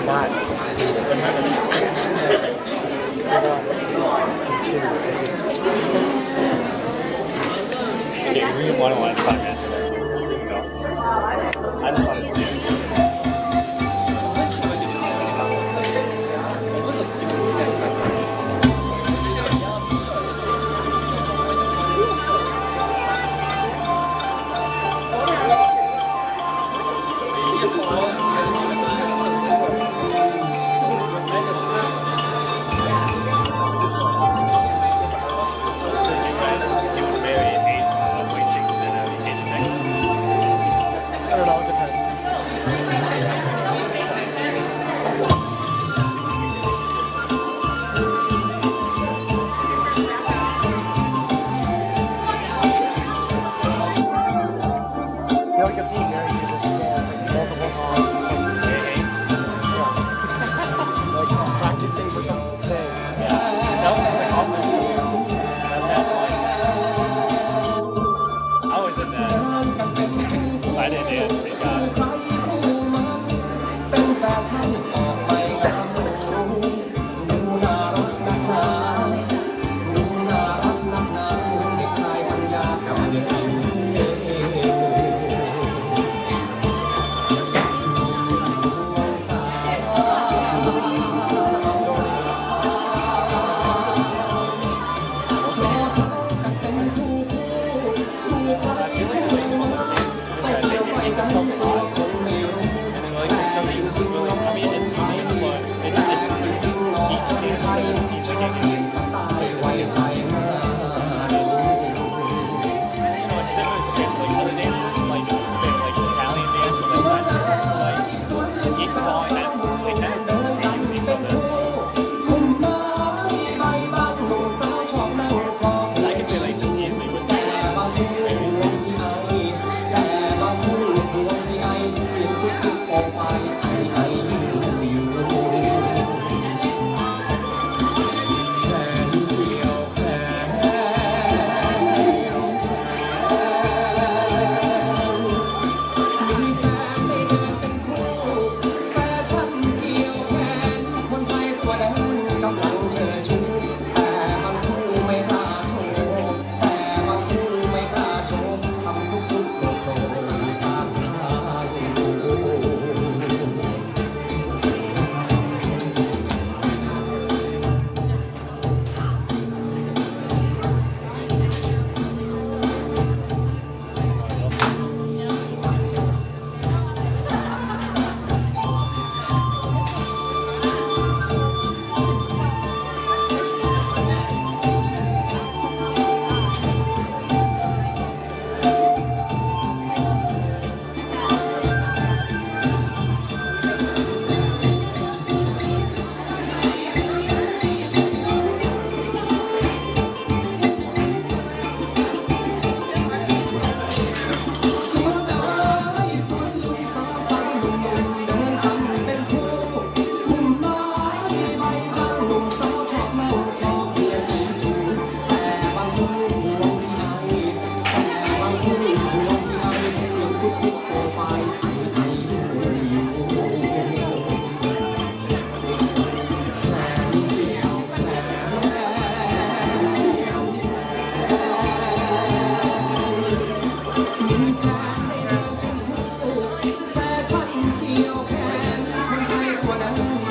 Okay, we want to watch podcast. I just want to see. Feel like I've seen Gary do this before. It's like multiple times. Like, yeah. Like, practicing for something. Yeah. That was something awesome. That, that's like, I was in that. I didn't do it. Thank God. แฟชั่นเกี่ยวแขน คนไทยทั่วแดน